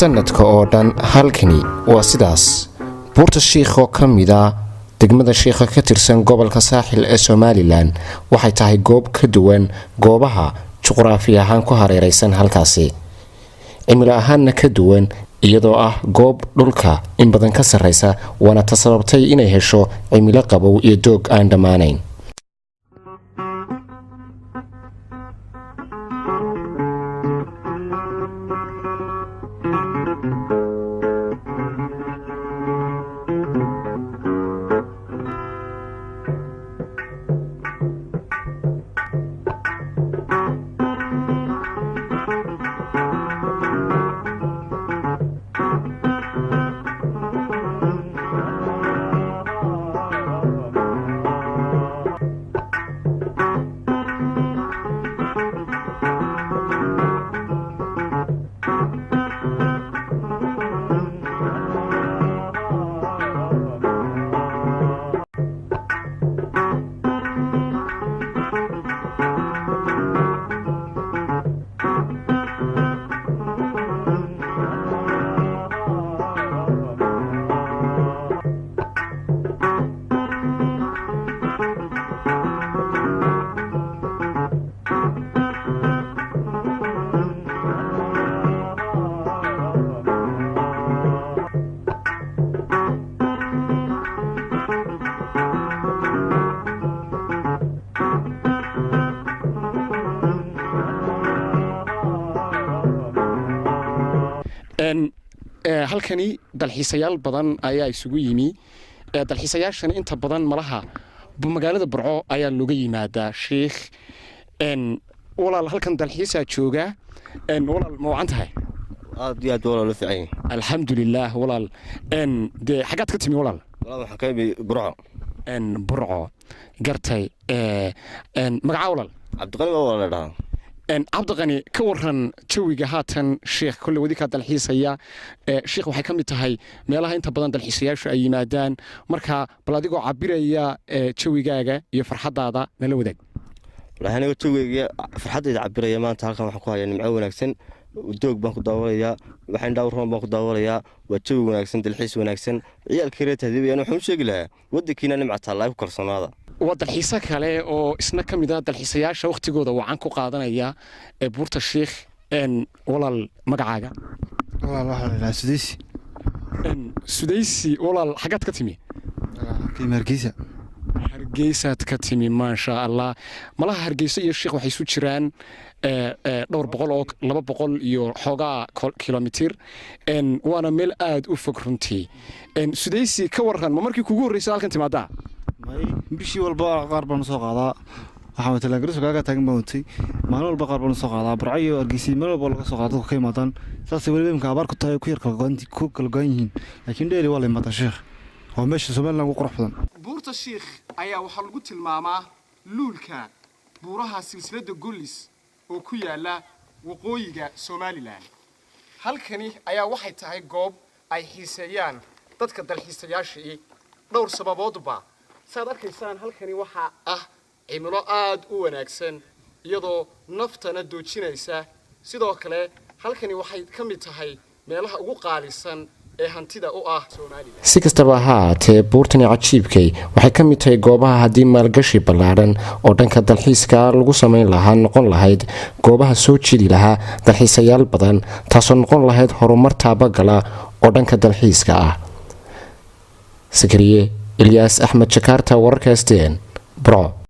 Sanadka oo dhan halkani waa sidaas. Buurta Shiikh oo ka mid a degmada Shiikha ka tirsan gobolka Saaxil ee Somaliland waxay tahay goob ka duwan goobaha juqraafi ahaan ku hareeraysan halkaasi, cimilo ahaanna ka duwan, iyadoo ah goob dhulka in badan ka sarraysa, waana ta sababtay inay hesho cimilo qabow iyo doog aan dhammaanayn. Halkani dalxiisayaal badan ayaa isugu yimi. Dalxiisayaashani inta badan malaha magaalada Burco ayaa looga yimaadaa Shiikh. Walaal, halkan dalxiisaa jooga. Walaal, ma wacan tahay? Aad iyo aad, walaal, u fiican yahay. Alxamdulilaah, walaal. Dee xaggaad ka timi, walaal? Walaal, waxaan ka imi Burco. Burco, gartay. Magacaa, walaal? Cabdiqani baa, walaal, la dhahaa. Cabdiqani, ka waran jawiga haatan Sheekh? Kolle wadi kaa dalxiisaya. Sheekh waxay ka mid tahay meelaha inta badan dalxiisayaashu ay yimaadaan. Marka bal adigoo cabiraya jawigaaga iyo farxaddaada nala wadaag. Walahi, aniga jawigayga, farxaddayda cabiraya, maanta halkan waxaan ku hayaa nimco wanaagsan. Doog baan ku daawanayaa, waxaan dhawr roon baan ku daawanayaa. Waa jawi wanaagsan, dalxiis wanaagsan. Ciyaalkii reer tahdiibayaan waxaan u sheegi lahaa, waddankiina nimca taallaa, ku kalsoonaada. Waa dalxiiso kale oo isna ka mid ah dalxiisayaasha wakhtigooda wacan ku qaadanaya ee buurta Shiikh. Walaal, magacaaga? Walaal, waxaa la yidhaha Sudaysi. Sudaysi, walaal, xaggaad ka timi? Kayma Hargeysa. Hargeysaad ka timi, maasha Allah. Malaha Hargeysa iyo Sheikh waxay isu jiraan dhowr boqol oo 200 iyo xoogaa kilomitir, waana meel aad u fog runtii. Sudaysi, ka waran, ma markii kugu horreysay halkan timaadaa? May, bishii walba qaar baan usoo qaadaa. Waxaan watay Land Cruiser kaaga taagan baan watay. Maalin walba qaar baan usoo qaadaa. Burco iyo Hargeysa, meel walba laga soo qaada, dadku ka imaadaan. Saasay weliba imka abaar ku tahay, ku yar ku kala go'an yihiin, laakiin dheeli waa la imaadaa. Sheekh waa meesha Somaliland ugu qurux badan. Buurta Shiikh ayaa waxaa lagu tilmaamaa luulka buuraha silsiladda Gollis oo ku yaala waqooyiga Somaliland. Halkani ayaa waxay tahay goob ay xiiseeyaan dadka dalxiisayaashii dhowr sababoodba. Saad arkaysaan, halkani waxaa ah cimilo aad u wanaagsan, iyadoo naftana doojinaysa. Sidoo kale halkani waxay ka mid tahay meelaha ugu qaalisan ee hantida u ah Somaliland. Si kastaba ha ahaatee, buurtani cajiibkay waxay ka mid tahay goobaha haddii maalgashi ballaadhan oo dhanka dalxiiska lagu samayn lahaa noqon lahayd goobaha soo jidi lahaa dalxiisayaal badan, taasoo noqon lahayd horumar taabagala oo dhanka dalxiiska ah. Sakariye Ilyaas Axmed, Jakaarta, wararka STN, Burco.